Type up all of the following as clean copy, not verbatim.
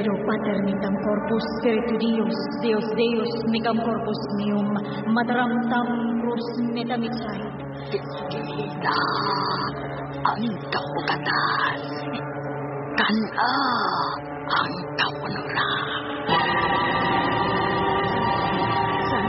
Credo Pater mitam corpus spiritu Dios, Deus Deus micam corpus meum, mataram tam cruz metamitsay. Kita ang kaugatan. Kana ang kaunuran. San,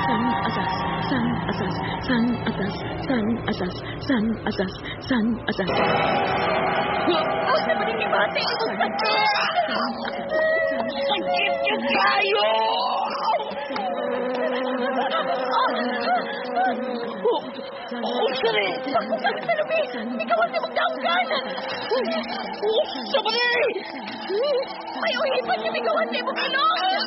san asas, san asas, san asas, san asas, san asas, san asas. Asa ba din gibati ang sakit? Sakit niyo kayo! Usari! Pagkupag sa lubi! Ikaw ang simugdanggan! Usari! May uhipan niya bigawan sa imong ilong!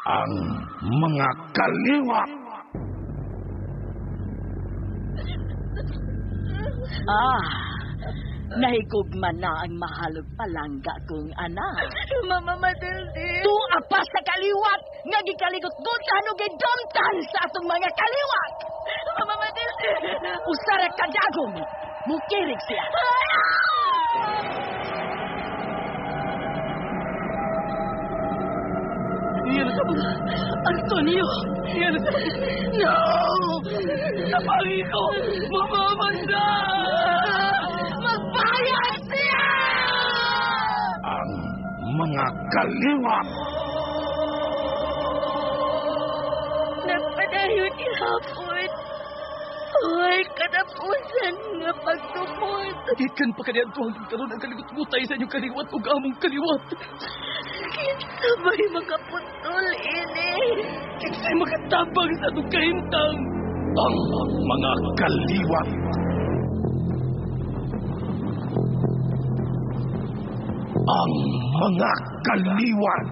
Ang mga kaliwat. Ah, nahigugma na ang mahalog palangga kong anak. Mama Matilde! Tuwa pa sa kaliwat nga gikaligot-gutan o gidumtan sa atong mga kaliwat. Mama Matilde! Usara ka dagom, mukirig siya. Antonio! No! Napagi ko! Mamamanda! Magbayad siya! Ang mga kaliwat. Nagpadayon ihapon. Ay, katapusan nga pagtumod. Gikan pa kaniadto hanggang karon ang kaligot-gutay sa inyong kaliwat ug among kaliwat. Kinsa ba'y makaputol ini? Kinsay makatabang sa atong kahimtang. Ang mga kaliwat. Ang mga kaliwat.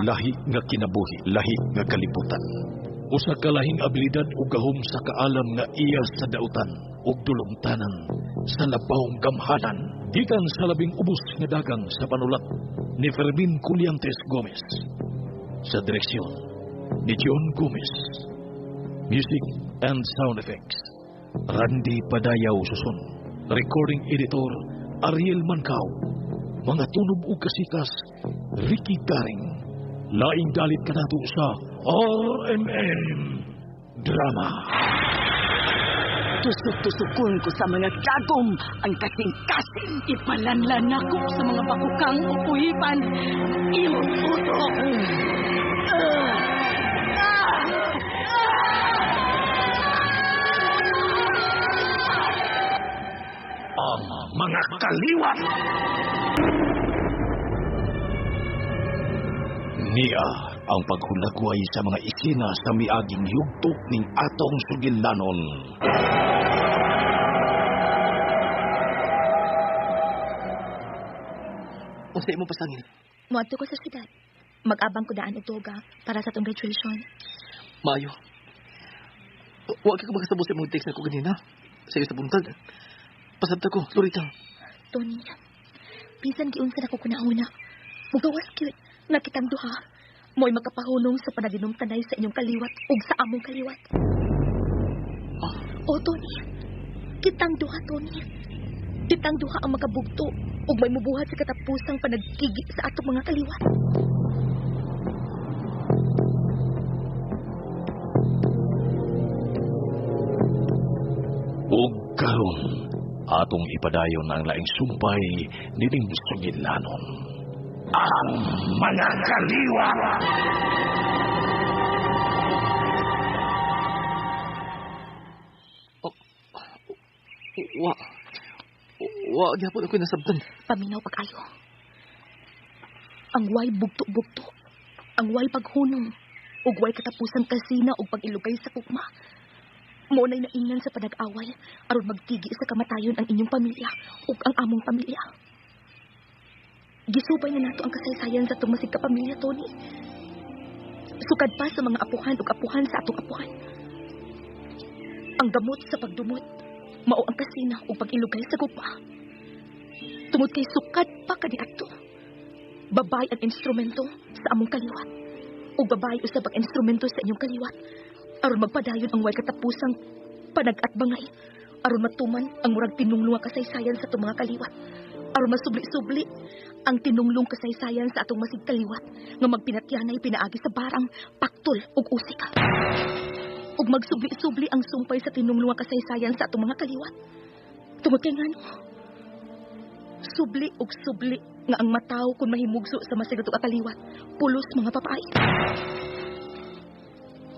Lahi nga kinabuhi, lahi nga kalibutan. Usa ka lahing abilidad ug gahom sa kaalam nga iya sa dautan ug dulungtanan sa labawng gamhanan. Gikan sa labing ubos nga dagang sa panulat ni Fermin Culiantes Gomez. Sa direksyon ni John Gomez. Music and sound effects, Randy Padayaw Susun. Recording editor, Ariel Mancao. Mga tunob ug kasikas, Ricky Garing. Laing dalit kanato sa RMN Drama. Tusok-tusokon ko sa mga dagom ang kasing-kasing. Ipalanlan ako sa mga bakukang o uhipan. Imong utok. Ang mga kaliwat. Niya ang paghulagway sa mga isina sa miaging yugto ning atong sugilanon. Unsa imo pasangil? Moadto ko sa syudad. Mag-abang ko daan og toga para sa atong graduation. Maayo. Wa ka makasabot sa imong text nako ganina. Sa iyo sa buntag. Pasabta ko, Lorita. Tony, bisan giunsa na ko kunauna. Mugawas gyud nga kitang duha. Mo'y makapahunong sa panadinumtanay sa inyong kaliwat ug sa among kaliwat. O Tony, kitang duha, Tony. Kitang duha ang makabugto ug may mubuhat sa katapusang panagkigi sa atong mga kaliwat. Ug karon atong ipadayon ang laing sumpay nining sugilanon. Ang mga kaliwat. Wa. Wa gyapon ako nasabtan. Paminaw pag-ayo. Ang way bugto-bugto. Ang way paghunong. Ug way katapusang kasina ug pag-ilugay sa kukma. Mo na'y naingnan sa panag-away aron magtigi sa kamatayon ang inyong pamilya ug ang among pamilya. Gisubay na nato ang kasaysayan sa atong masig kapamilya, Tony. Sukad pa sa mga apuhan ug apuhan sa atong apuhan. Ang gamot sa pagdumot, mao ang kasina ug pag-ilugay sa gugma. Tungod kay sukad pa kaniadto, babay ang instrumento sa among kaliwat. Ug babae usab ang instrumento sa inyong kaliwat. Aron magpadayon ang way katapusang panag-atbangay. Aron matuman ang murag tinunglong nga kasaysayan sa atong mga kaliwat. Aron masubli-subli ang tinunglong kasaysayan sa atong masig kaliwat nga magpinatyanay pinaagi sa barang, paktol ug usik. Ug magsubli-subli ang sumpay sa tinunglong nga kasaysayan sa atong mga kaliwat. Tungod kay ngano? Subli ug subli nga ang mataw kung mahimugso sa masig atong kaliwat, pulos mga babae.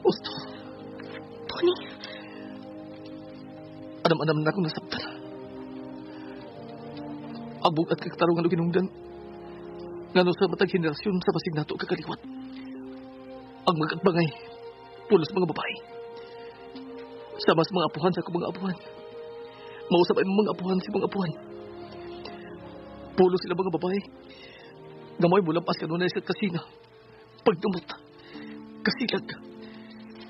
Usto. Tony. Anam-anam na akong nasabtan. Ang bugat kagtarungan o ginungdan. Ngano sa matag henerasyon sa basig nato kakaliwat. Ang magatbangay, pulos mga babae. Sa mas mga apuhan sa akong mga apuhan. Mausap ay mga apuhan si mga apuhan. Pulos sila mga babae. Ngamoy mulampas kanunay sa kasina. Pagdumot, kasilag,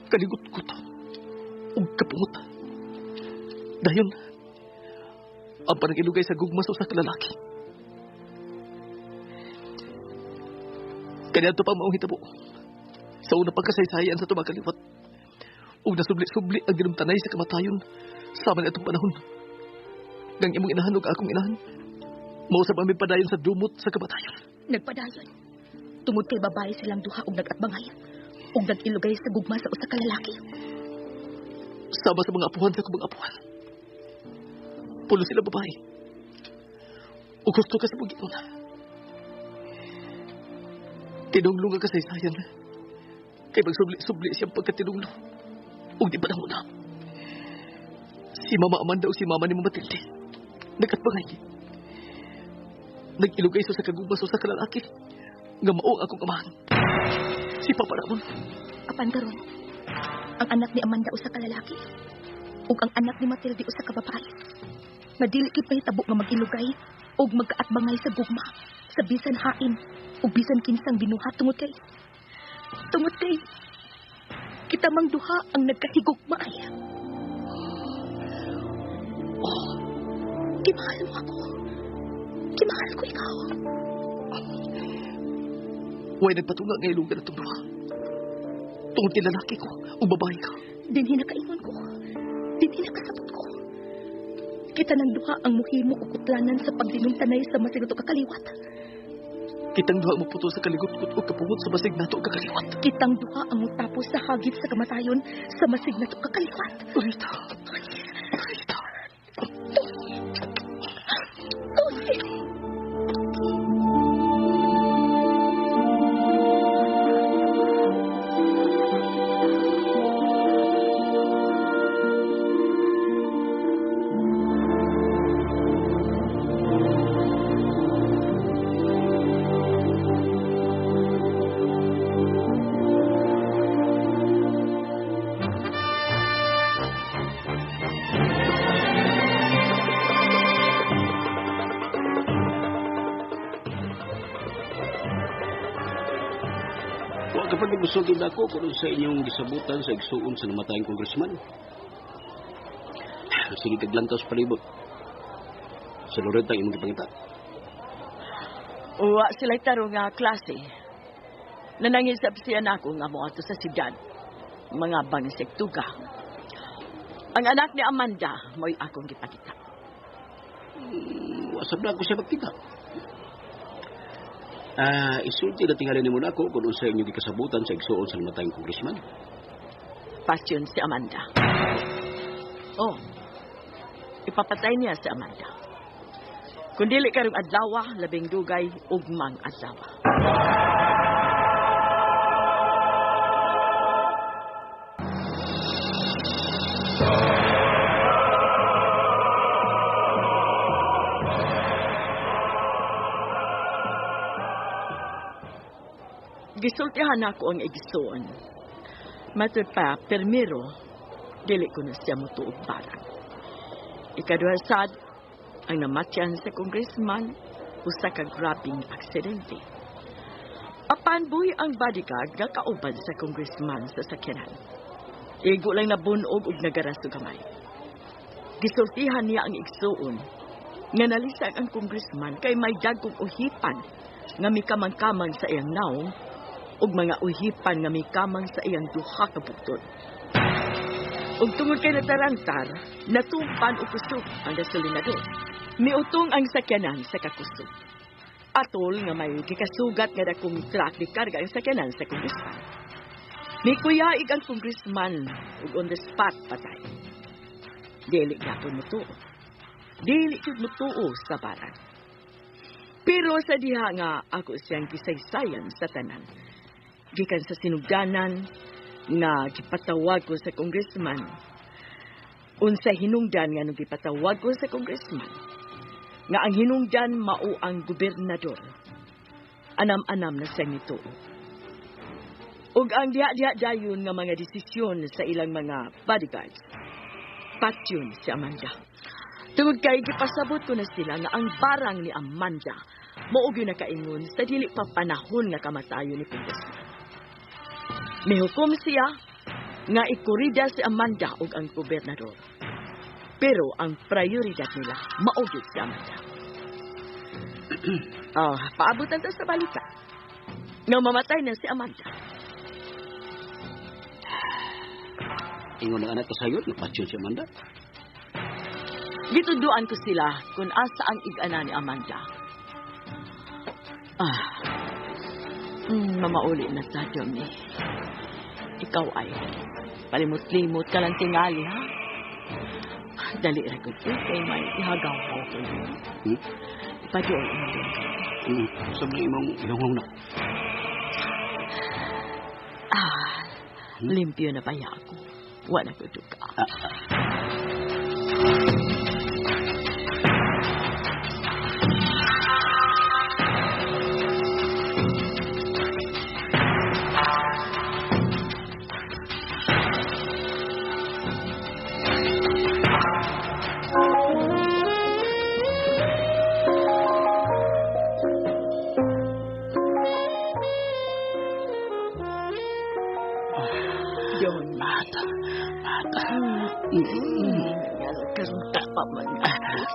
kaligot-gut, ug kapungot. Dayon, ang panag-ilugay sa gugma sa usa ka lalaki. Kaniadto pa maong hitabo. Sa una pagkasaysayan sa tumakaliwat, ug nasubli-subli ang ginumtanay sa kamatayon sa man atong panahon. Nang imong inahan ug akong inahan, mausab ang padayon sa dumot sa kamatayon. Nagpadayon. Tungod kay babae silang duha og nag-atbangay, ug nag-ilugay sa gugma sa usa ka lalaki. Sama sa mga apuhan sa akong mga apuhan. Pulo sila babae. Ug gusto ka sa mong giuna. Tinunglong ang kasaysayan. Kay magsubli-subli siyang pagkatinunglo. Ug di pa na. Si Mama Amanda o si Mama ni Mama Matilde. Nag-atbangay. Nag-ilugay sa kagugma sa kalalaki. Nga mao ang akong amahan. Si Papa Ramon. Apan karon, ang anak ni Amanda usa ka lalaki ug ang anak ni Matilde usa ka babae. Madili kit mahitabo nga mag-ilugay ug magkaatbangay sa gugma sa bisan hain ug bisan kinsang binuhat tungod kay kita mang duha ang nagkahigugmaay. Oh, gimahal mo ako. Gimahal ko ikaw. Way nagpatunga nga ilugan atong duha. Tungod kay lalaki ko o babae ka. Dinhi nakaingon ko. Dinhi nakasabot ko. Kita ng duha ang muhimo o kutlanan sa pagdinumtanay sa masig nato kakaliwat. Kitang duha mo puto sa kaligot-gut o kapungot sa masig nato kakaliwat. Kitang duha ang mutapos sa hagit sa kamatayon sa masig nato kakaliwat. Rita. Rita. Tony. Tony. Kapag nagusugid ako kung sa inyong gisabutan sa igsuon sa namatayang congressman. Sige kaglantaw sa palibot. Sa Loretta imong gipangita. Uwa sila'y tarong nga klase. Nanangisap siya nako nga moadto sa siyudad. Mga bangisektuga. Ang anak ni Amanda mo'y akong gipakita. Wasab na ako siya magkita. Isulti na tingali nimo nako kung unsa inyong gikasabutan sa igsuon sa namatayang congressman. Pasyon si Amanda. Oh, ipapatay niya si Amanda. Kung dili karong adlaw, labing dugay ugmang adlaw. Gisultihan ako ang igsoon. Matud pa, permiro, dili ko na siya mutuog barang. Ikaduha sad, ang namatyan sa congressman, usa ka grabing aksidente. Apan buhi ang bodyguard nga kauban sa congressman sa sakyanan. Igo lang nabunog og nagaraso gamay. Gisultihan niya ang igsuon nga nalisag ang congressman kay may dagkong uhipan nga mikamang-kamang sa iyang naong ug mga uhipan nga mikamang sa iyang duha ka bukton. Ug tungod kay natarantar, natumpan og kusog ang gasolinador. Miutong ang sakyanan sa kakusog. Atol nga may gikasugat nga dakong truck gikarga ang sakyanan sa congressman. Mikuyaig ang congressman ug on the spot patay. Dili gyapon motuo. Dili gyud motuo sa barang. Pero sa diha nga ako siyang gisaysayan sa tanan. Gikan sa sinugdanan nga gipatawag ko sa congressman. Unsa hinungdan nga nung gipatawag ko sa congressman. Nga ang hinungdan mao ang gobernador. Anam-anam na siyang nituo. Ug ang diha-diha dayon nga mga desisyon sa ilang mga bodyguards. Patyon si Amanda. Tungod kay gipasabot ko na sila nga ang barang ni Amanda mao gyud nakaingon sa dili pa panahon nga kamatayon ni congressman. Mihukom siya nga ikurida si Amanda ug ang gobernador. Pero ang prioridad nila mao gyud si Amanda. Paabutan ta sa balita. Nga mamatay na si Amanda. Ingon na anak ko sayo, napatyon si Amanda. Gituduan ko sila kung asa ang igana ni Amanda. Mamauli na sa Johnny. Ikaw ay palimot-limot ka lang tingali, ha? Dali ra ko kay may ihagaw ko kayo. Ipaduol mo din. Sabi imong ihunghong na. Limpyo na baya ako. Wala ko duka.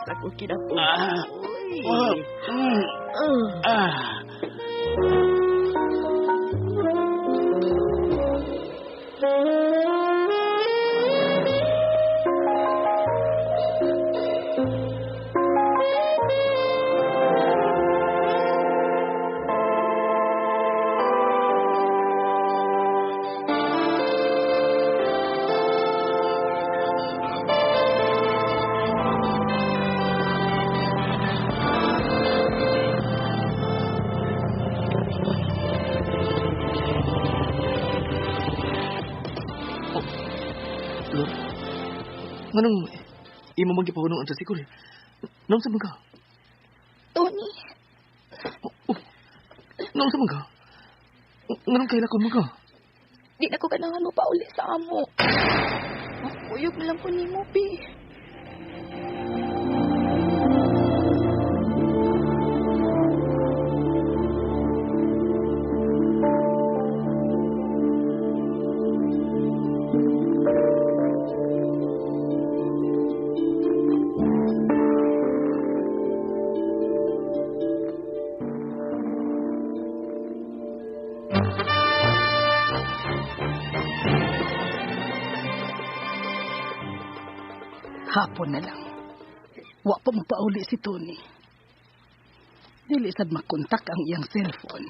Ako kinapusoy. Nganong imo man gipahunong ang tricycle? Naon sa man ka? Tony. Oh, naon sa man ka? Nganong kailakon man ka? Di na ko ganahan mo pauli sa amo. Uyog na lang ko nimo, Bi. Hapon na lang. Wa pa magpauli si Tony. Dili sad makontak ang iyang cellphone.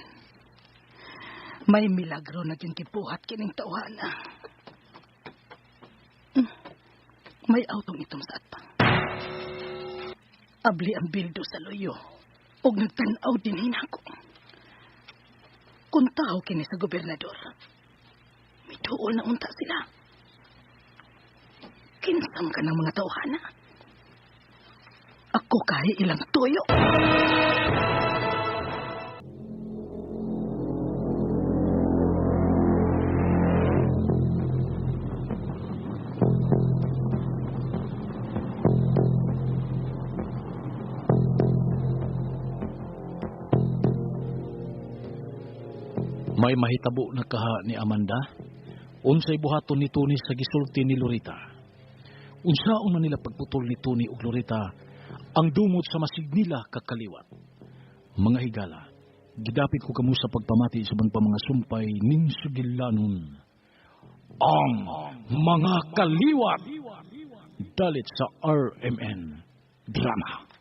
May milagro na gyud gibuhat kining tawhana. May autong itom sa atpang. Abli ang bildo sa luyo. Og nagtan-aw din hinako. Kung tao kini sa gobernador, may duol na unta sila. Kinsam ka ng mga tauhana. Ako kahi ilang tuyo. May mahitabo na kaha ni Amanda. Unsay buhaton ni Tony sa gisulti ni Lorita. Unsaon man nila pagputol ni Tony ug Lorita ang dumot sa masig nila kakaliwat. Mga higala, Gidapit ko kamo sa pagpamati sa uban pa mga sumpay ning sugilanon. Ang mga kaliwat! Dalit sa RMN Drama.